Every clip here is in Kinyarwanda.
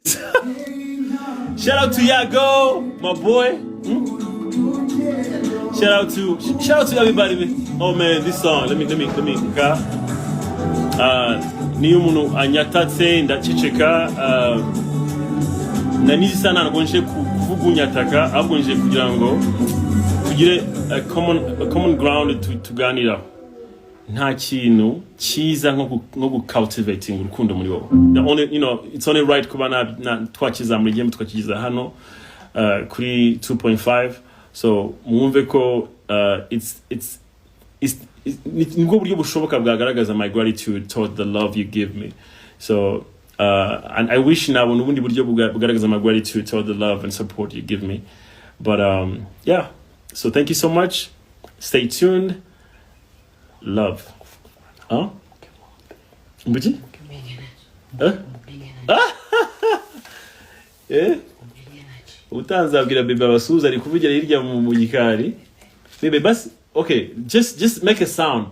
Shout out to Yago, my boy. Shout out to everybody, man. Oh man, this song. Let me ka. Niyo umuntu anyatatse ndaceceka, na n'izi saha ntabwo nje kuvuga unyataka, ahubwo nje kugira ngo tugire a common ground tuganiraho. Nta kintu cyiza nko gucultivating urukundo muri wowe. The only you know it's only right kuba na twakizamura igihembo tukakigeza hano kuri 2.5. So mwumve ko it's nibwo buryo bushoboka bwagaragaza my gratitude toward the love you give me. So and I wish nabona ubundi buryo bugaragaza my gratitude toward the love and support you give me. But yeah, so thank you so much. Stay tuned. Love. Huh? Mbuji? Huh? Eh? Utanzabwira bebe abasuhuza, ari kuvugira hirya mu gikari. Bebe basi, okay, just make a sound.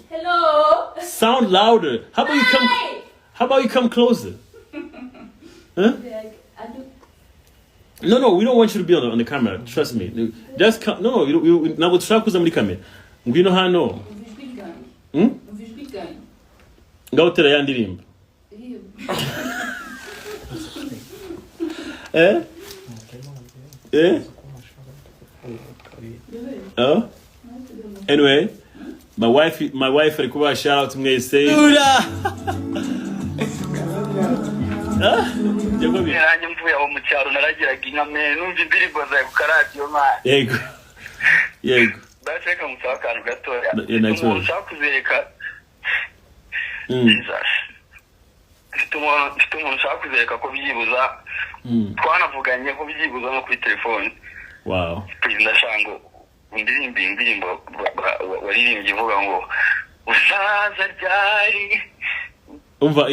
Hello. Sound louder. How about you come Hi. How about you come closer? Huh? I do. No, we don't want you to be on the camera. Trust me. Just come. No, ntabwo dushaka kuza muri kamera. Ngwino hano. Umva ijwi ryanjye. Hmm? Umva ijwi ryanjye. Ngaho tera ya ndirimbo. Iyo. Eh? Eh? Oh? Anyway, my wife ari kubaha shout out mwese. Ura! Ah? Jacobi. Nanjye mvuye aho mu cyaro naragiraga inka me numva indirimbo zawe ku karadiyo, man. Yego. Basi reka musaba akantu gatoya. Yeah, nta kibazo. Umuntu ushaka kuzereka. Jesus. Mfite umuntu ushaka kuzereka ko byibuza twanavuganye, ko byibuza no kuri telefone. Perezida Shango, undirimba iyi ndirimbo waririmbye ivuga ngo "Uzaza ryari?" Umva,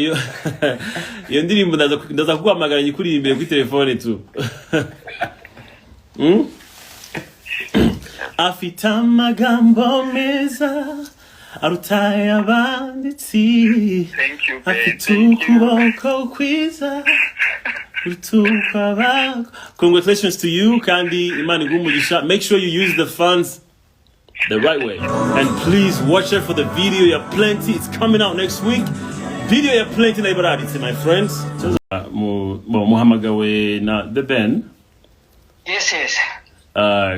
iyo ndirimbo ndaza kuguhamagara nyikuririmbe kuri telefone tu. Afite amagambo meza aruta ay'abanditsi. Thank you, babe. Afite Thank you. ukuboko kwiza kuruta. Congratulations to you, kandi Imana iguhe umugisha. Make sure you use the funds the right way, and please watch out for the video ya Plenty. It's coming out next week. Video ya Plenty na ibaraditse, my friends. Muhamagawe na The Ben. Yes.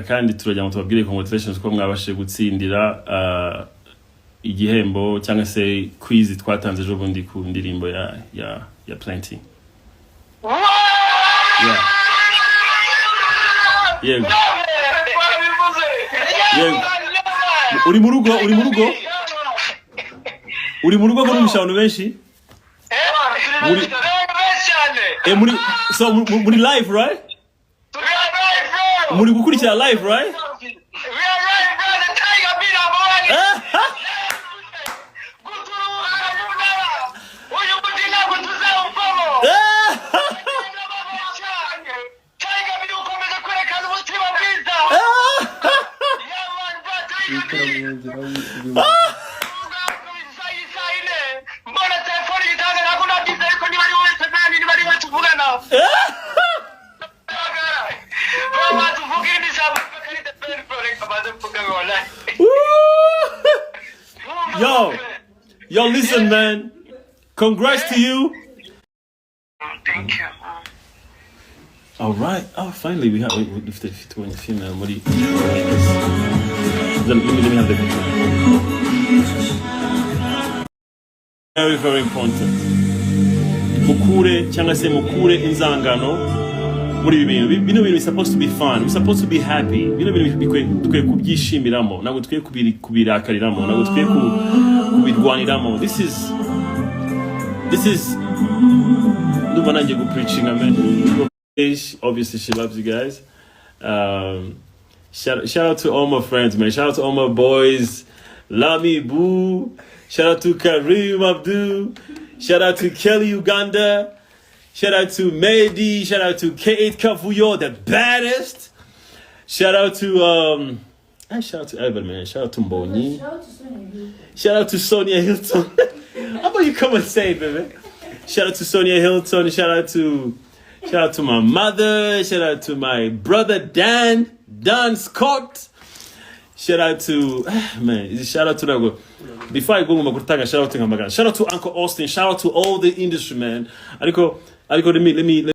Kandi turagira ngo tubabwire congratulations ko mwabashije gutsindira igihembo cyangwa se quiz twatanze ejo bundi ku ndirimbo ya Plenty. Yeah. Yego. Uri mu rugo, uri mu rugo, uri mu rugo ko numvisha abantu benshi muri muri so muri live, right? Muri gukurikira live, right? Yo, yo, listen, man. Congrats to you. Thank you. All right. Oh, finally we have we dufite female muri. Let me have the control. Very, very important. Mukure cyangwa se mukure inzangano muri ibi bintu. Bino bintu is supposed to be fun. We're supposed to be happy. Bino bintu dukwiye kubyishimiramo. Ntabwo dukwiye kubirakariramo. Ntabwo dukwiye kubirwaniramo. This is ndumva nanjye gupreachinga, man. Obviously she loves you guys. Shout out to all my friends, man. Shout out to all my boys. Lami Boo. Shout out to Karim Abdul. Shout out to Kelly Uganda. Shout out to Mehdi. Shout out to K8 Kavuyo, the baddest. Shout out to I shout out to everybody, man. Shout out to Mbonyi. Shout out to Sonia Hilton. Shout out to Sonia Hilton. How about you come and say it, baby? Shout out to Sonia Hilton. Shout out to Shout out to my mother. Shout out to my brother Dan, Dan Scott. Shout out to, man, shout out to ntabwo before I go ngomba gutanga shout out to nkamagana. Shout out to Uncle Austin. Shout out to all the industry, man. Ariko let me